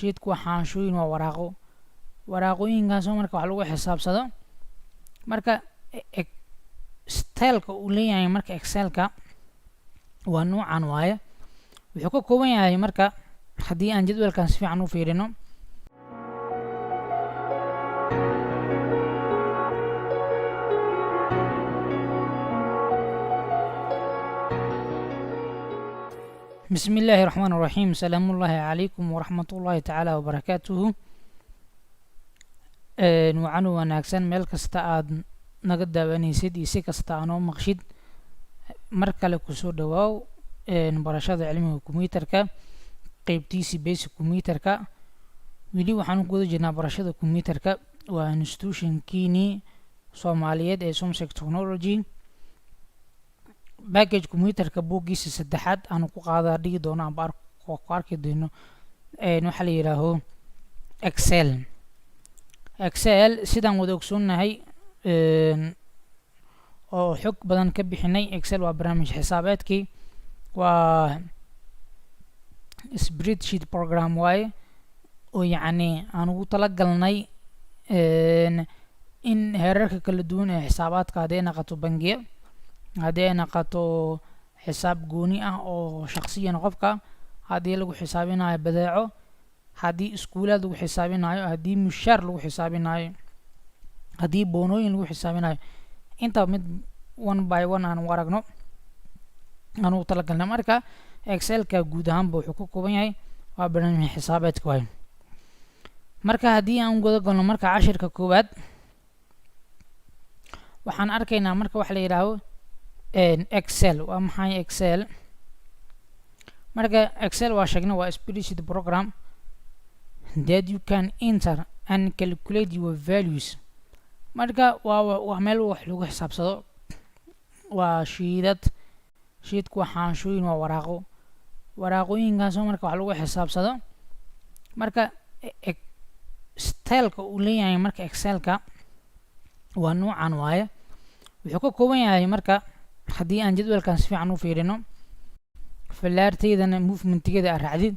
Sheetku waa xaanshooyin, waa waraaqo, waraaqooyinkaasoo marka wax lagu xisaabsado. Marka styleka uu leeyahay marka Excelka waa nuucan waaye. Wuxuu ka kooban yahay marka, haddii aan jadwalkan si fiican u fiirino, bismi illaahi raxmaan raxiim. Salaamullaahi calaykum waraxmatullaahi tacaala wabarakaatuhu. Wacanu wanaagsan meel kasta aad naga daawanaysid iyo si kasta aanoo maqshid, mar kale kusoo dhawaaw barashada cilmiga combyuterka, qeybtiisi basic combyuterka. Weli waxaan ku guda jirnaa barashada combyuterka. Waa institutionkiinii Soomaaliyeed ee Somsec Technology. Package combyuterka buuggiisa saddexaad aanu ku qaada dhigi doono amba ku arki doono waxaa la yidhaaho Excel. Excel sidaan wada ogsoonnahay oo xog badan ka bixinay, Excel waa barnaamij xisaabeedkii, waa spreadsheet program waaye, oo yacni aan ugu talagalnay in heerarka kala duwan ee xisaabaadka, hadday naqato bangiya, haddii ay naqato xisaab gooni ah oo shaksiyan qofka, haddii lagu xisaabinayo badeeco, haddii iskuulaad lagu xisaabinayo, haddii mushaar lagu xisaabinayo, haddii boonooyin lagu xisaabinayo, inta mid one by one aan u aragno aan ugu talagalnay. Marka Excelka guud ahaanba wuxuu ka kooban yahay waa barnaamij xisaabeedka waayo. Marka haddii aan guda galno marka cashirka koowaad, waxaan arkaynaa marka waxa la yidhaaho Excel. Waa maxay Excel? Marka Excel waa sheegnay, waa spreadsheet program that you can enter and calculate your values. Marka waa meel wax lagu xisaabsado, waa shiidad. Sheetku waa xaanshooyin, waa waraaqo, waraaqooyinkaasoo marka wax lagu xisaabsado. Marka styleka uu leeyahay marka Excelka waa nuucan waaye. Wuxuu ka kooban yahay marka, haddii aan jadwalkan si fiican u fiirino, fallaarteydana movementigeeda aad raacdid,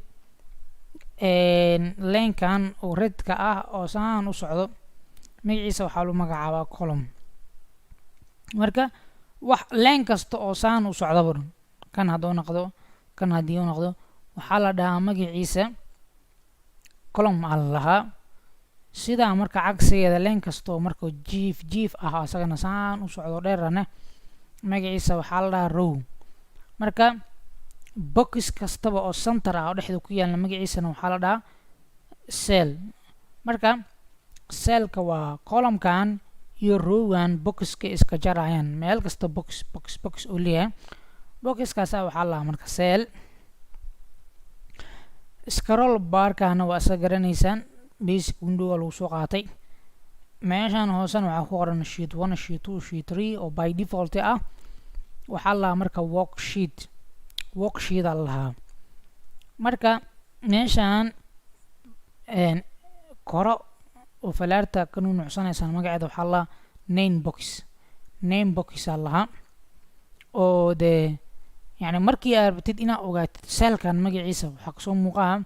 linekan oo redka ah oo saan u socdo magaciisa waxaa lagu magacaabaa column. Marka wax line kasta oo saan u socdaba, kan hadduu noqdo, kan haddii uu noqdo, waxaa la dhahaa magaciisa column aa la lahaa. Sidaa marka cagsigeeda, line kastoo marka jiif jiif ah, asagana saan u socdo dheerana, magaciisa waxaa la dhahaa row. Marka box kastaba oo center ah oo dhexda ku yaalna magaciisana waxaa la dhahaa cell. Marka cellka waa columnkan iyo rowgan boxka iska jarayaan, meel kasta box box box oo leeyahay, boxkaasa waxaa la dhahaa marka cell. Scroll barkana waa isa garanaysaan, basic window lagu soo qaatay. Meeshan hoosena waxaa ku qoran sheet one, sheet two, sheet three, oo by default ah. Waxaa la lahaa marka worksheet, worksheet aa la lahaa. Marka meeshan koro oo falaarta ka nunucsanaysaan magaceeda waxaa la name box, name box aa lahaa, oo dee yani markii aad rabtid inaad ogaatid cellkan magaciisa, waxaa kasoo muuqaha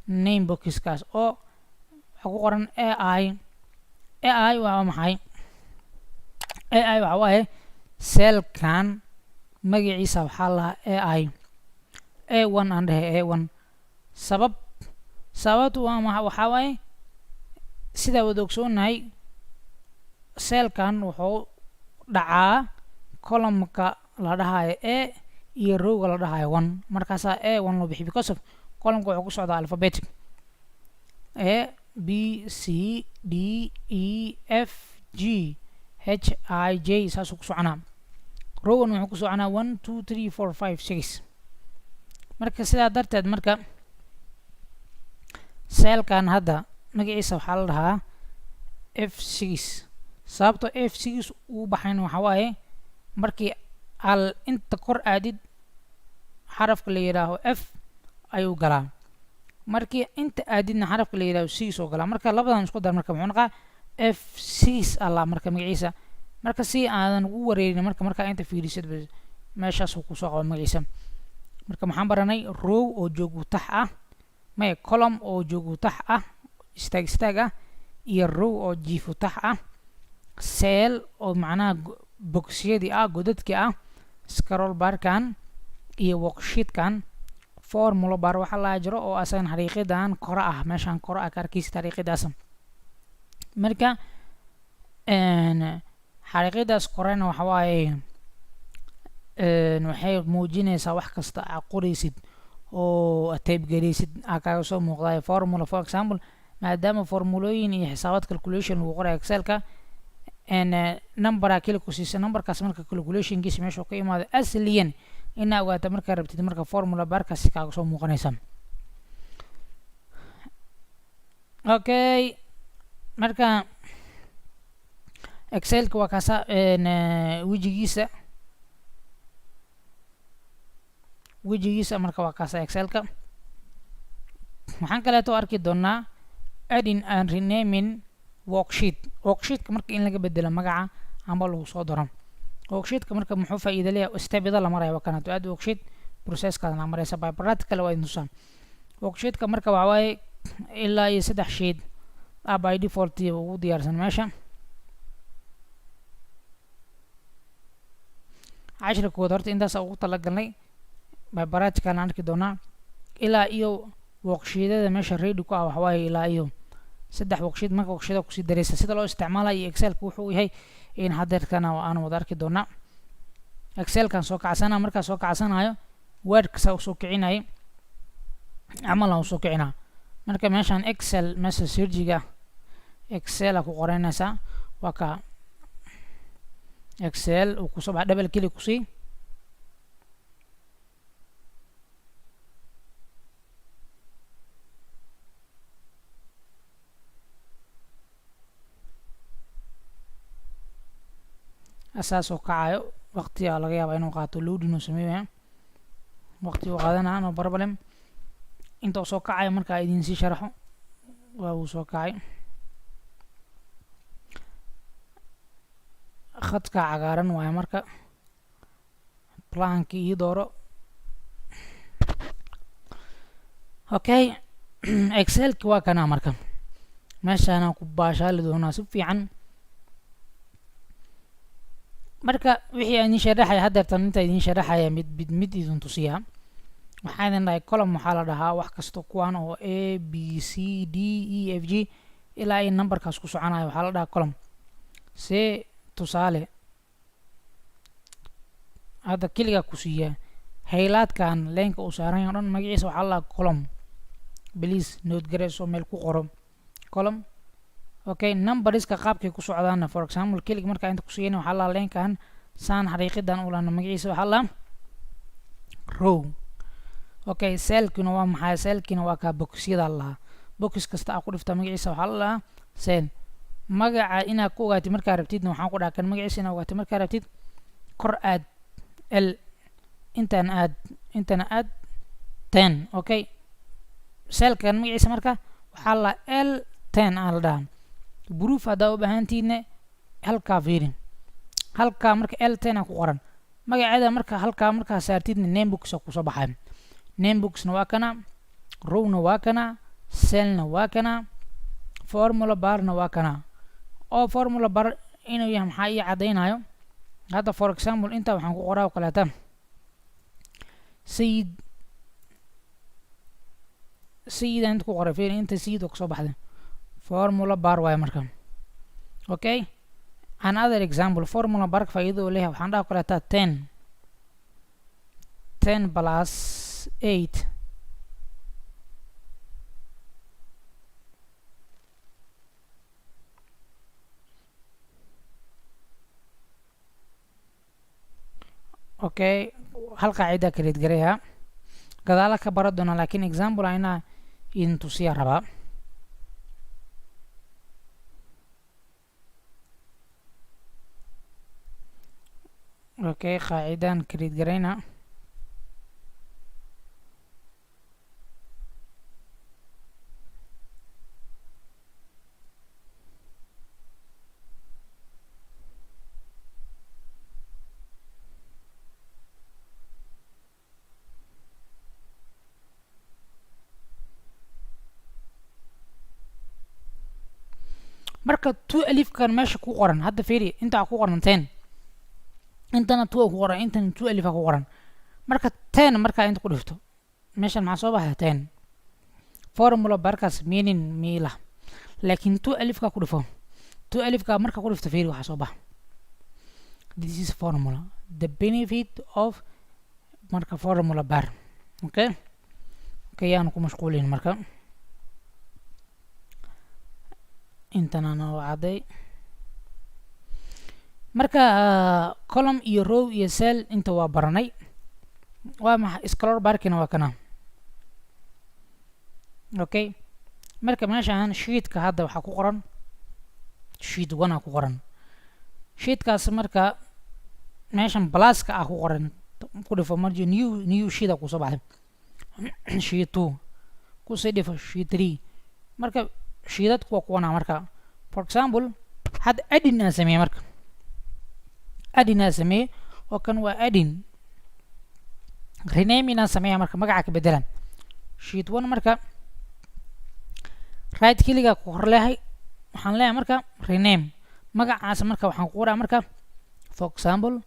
name boxkaas oo waxaa ku qoran AI. AI waa maxay? AI waxa waaye cellkan magaciisa waxaa lahaa AI, A1 aan dhahay, A1. Sababtu waa ma waxaa waaye, sidaa wada ogsoonahay, cellkan wuxuu dhacaa columnka la dhahayo A iyo rowga la dhahayo one. Markaasaa A1 loo bixiy, because of columnka wuxuu ku socdaa alphabetic: A, B, C, D, E, F, G, H, I, J, saasuu ku soconaa. Rowan wuxuu ku soconaa one, two, three, four, five, six. Marka sidaa darteed, marka cellkan hadda magaciisa waxaa la dhahaa F6. Sababto F6 uu baxayna waxaa waaye, markii al inta kor aadid xarafka la yidhaaho F ayuu galaa, markii inta aadidna xarafka la yidhaaho six oo galaa. Marka labadan isku dar, marka muxuu noqaa? F6 alla marka magaciisa. Marka si aadan ugu wareerin, marka markaa inta fiirisid, meeshaasuu kusoo qaba magaciisa. Marka maxaan baranay? Row oo joog tax ah. Maya, column oo joogutax ah, istaag istaag ah, iyo row oo jiifutax ah, cell oo macnaha boxyadii ah, godadkii ah, scroll barkan iyo worksheetkan, formula bar waxaa laga jiro oo asagan xariiqidan kore ah, meeshaan kore ah ka arkaysid xariiqidaas. Marka xariiqidaas korena waxa waaye waxay muujinaysaa wax kasta aa qoraysid oo type garaysid aa kaaga soo muuqdayo formula. For example, maadaama formulooyin iyo xisaabaad calculation lagu qorayo Excelka, numberaa keli ku siisa, numberkaas marka calculationkiisa meesha ka imaado asliyan inaa ogaata markaa rabtid, marka formula barkaasi kaaga soo muuqanaysa. Okay, marka Excelka waa kaasa wejigiisa. Wejigiisa marka waa kaasa Excelka. Waxaan kaleeto arki doonaa adding and renaming worksheet. Worksheetka marka in laga bedelo magaca amba lagu soo daro worksheetka. Marka muxuu faa'iido leeyahay? Stepyada la maraya waa kanato add worksheet, processkaadna maraysa by practical waa idin tusaa. Worksheetka marka waxaa waaye ilaa iyo 3 sheet ah by default ugu diyaarsan meesha. Cashirka kood horta intaas ugu talagalnay, by practical aan arki doonaa ilaa iyo worksheetyada meesha ready ku ah. Waxa waaye ilaa iyo 3 worksheet. Marka worksheetyada kusii daraysa, sida loo isticmaalayo iyo Excelka wuxuu yahay in hadeerkana aan wada arki doonaa. Excelkan soo kacsana, markaa soo kacsanayo Wordka saa usoo kicinayay camal aan usoo kicinaa. Marka meeshaan Excel, meesha searchiga Excel aa ku qoranaysaa, waa ka Excel uu kusoo baxa. Double click kusii. Asaasoo kacayo waqtigaa laga yaabaa inuu qaato, loading uu sameeyo, waqti uu qaadanaa, no problem. Inta uu soo kacayo markaa idin sii sharaxo. Waa uu soo kacay. Khadka cagaaran waaye. Marka planki ii dooro. Okay, Excelki waa kana. Marka meeshaanaan ku baashaali doonaa si fiican. Marka wixii aan idin sharaxaya haddeertan, inta idin sharaxaya mid mid mid idin tusiyaa. Waxaa idin dhahay column waxaa la dhahaa wax kasta kuwan oo A B C D E F G ilaa ay numberkaas ku soconayo waxaa la dhahaa column. See tusaale hadda keligaa ku siiya haylaadkan leenka uu saaran yahay o dhan magaciisa waxaa la dhahaa column. Please note gareyso, meel ku qoro column. Okay, numberska qaabkay ku socdaana, for example, kelig markaa inta kusiiyana waxaa la leenkan saan xariiqidan u lana magaciisa waxaa la row. Okay, cellkina waa maxay? Cellkina waa kaa boxyada lahaa. Box kasta aa ku dhifta magaciisa waxaa la lahaa cell. Magaca inaad ku ogaatid markaa rabtidna, waxaan ku dhaha kan magaciisa inaad ogaatid markaa rabtid, kor aad l, intaan aad, intana aad 10. Okay, cellkan magaciisa marka waxaa la L10 aa la dhahaa. Proof haddaa u baahantiidne, halkaa fiiri, halkaa marka L10 aa ku qoran magaceeda. Marka halkaa markaa saartidna name box aa kusoo baxay. Name boxna waa kana, rowna waa kana, cellna waa kana, formula barna waa kana. Oo formula bar inuu yahay maxaa ii caddaynayo? Hadda for example intaa waxaan ku qoraa oo kaleeta Sayid. Sayidaan inta ku qoray, fiiri, inta Sayid oo kasoo baxday, formula bar waaye marka. Okay, another example, formula barka faa'iidada uu leeyahay waxaan dhaha kaleeta 10 plus 8. Okay, hal qaacida create gareeyaa, gadaala ka bara doona, laakiin example a inaa idin tusiya rabaa. Okay, qaacidan create gareyna. Marka 12-kan meesha ku qoran hadda fiiri, inta ku qoran 10, intana 2 ku qoran, intana 12 ku qoran. Marka 10 markaa inta ku dhifto meeshan maxaa soo baxaya? 10. Formula barkaas meaning miila, laakiin 12-ka ku dhifo, 12-ka marka ku dhifto fiiri waxaa soo baxa. This is formula, the benefit of marka formula bar. Okay, yaan ku mashquulin. Marka intana noo cadday. Marka column iyo row iyo cell inta waa baranay. Waa maxay scroll barkina? Waa kana. Okay, marka meeshaan sheetka hadda waxaa ku qoran sheet 1 aa ku qoran sheetkaas. Marka meeshan pluska ah ku qoran ku dhifo, marji new sheet aa kusoo baxday, sheet 2 kusii dhifo, sheet 3. Marka sheetadku waa kuwana. Marka for example hadda adding aan sameeyey, marka adding aan sameeyey oo kan waa adding. Renaming aan sameeya, marka magaca ka bedelan sheet 1. Marka right click ku hor leeyahay, waxaan leeyahay marka rename magacaas. Marka waxaan ku qoraa marka for example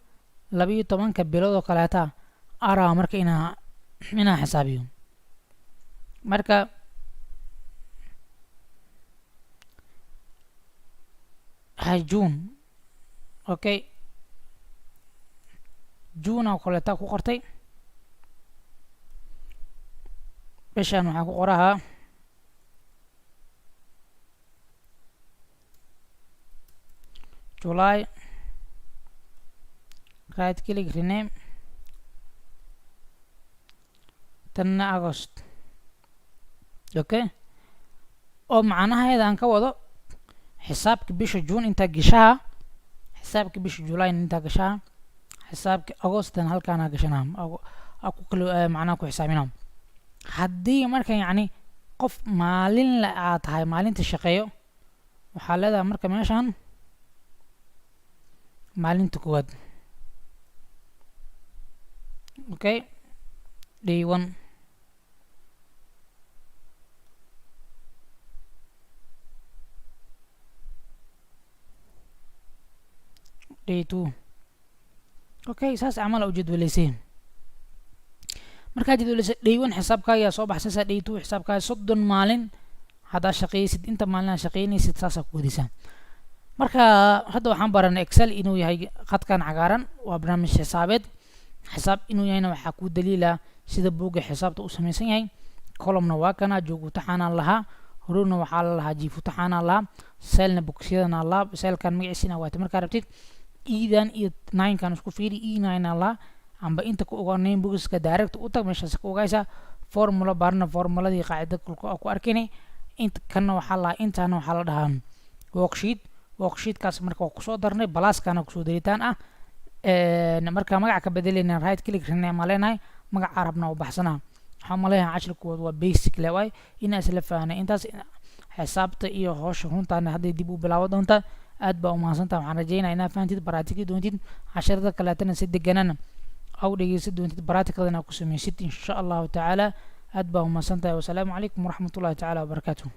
12-ka bilood oo kaleeta araa marka inaa xisaabiyo. Marka ha June, okay, June oo kaleeta ku qortay. Bishaan waxaan ku qorahaa July. Right click, rename. Tanna August. Okay, oo macnaheeda aan ka wado xisaabka bisha June intaa gashaha, xisaabka bisha July intaa gashaha, xisaabka Augustan halkaana gashanaa ku kala macnaha ku xisaabinaa. Haddii marka yacni qof maalin la aad tahay, maalinta shaqeeyo, waxaa leedahay marka meeshan maalinta koowaad, okay, day 1. Day 2. Okay, saas camal u jadwalaysay. Markaa jadwalaysay, day 1 xisaabkaagaa soo baxsaysaa, day 2 xisaabkaaga. 30 maalin haddaa shaqeysid, inta maalin aad shaqeynaysid saasaa ku wadaysaa. Marka hadda waxaan baranay Excel inuu yahay khadkan cagaaran, waa barnaamij xisaabeed. Xisaab inuu yahayna waxaa ku daliila sida buugga xisaabta u samaysan yahay. Columna waa kana, joogutaxaanaan lahaa, rowna waxaa la lahaa jiifutaxaanaan lahaa, cellna boxyadana lahaa. Cellkan magaciisina waata markaa rabtid edan iyo ninekan isku fiiri, E 9 aan lahaa amba inta ku ogaa name boxka direct u tag, meeshaas ka ogaysa. Formula barna, formuladii qaacida kulka ku arkinay. Inta kanna waxaa lahaa, intaana waxaa la dhahaa worksheet. Worksheetkaas marka waa kusoo darnay, pluskana kusoo daritaan ah. Marka magaca ka bedelayna, right click, rename aa leenahay, magaca rabna u baxsanaa. Waxaan maleeyahay cashir kuwood waa basic le waay inaa isla fahanay intaas. Xisaabta iyo howsha runtaana hadday dib u bilaabo doonta. Aad baa umahadsantaha. Waxaan rajeynaya inaad fahantid, baraatiki doontid casharada kaleetana, si deganana au dhegeysan doontid, baraatikadana ku sameysid insha Allahu tacaala. Aad baa umahadsantahay. Wasalaamu calaykum waraxmatullahi tacaala wabarakaatuh.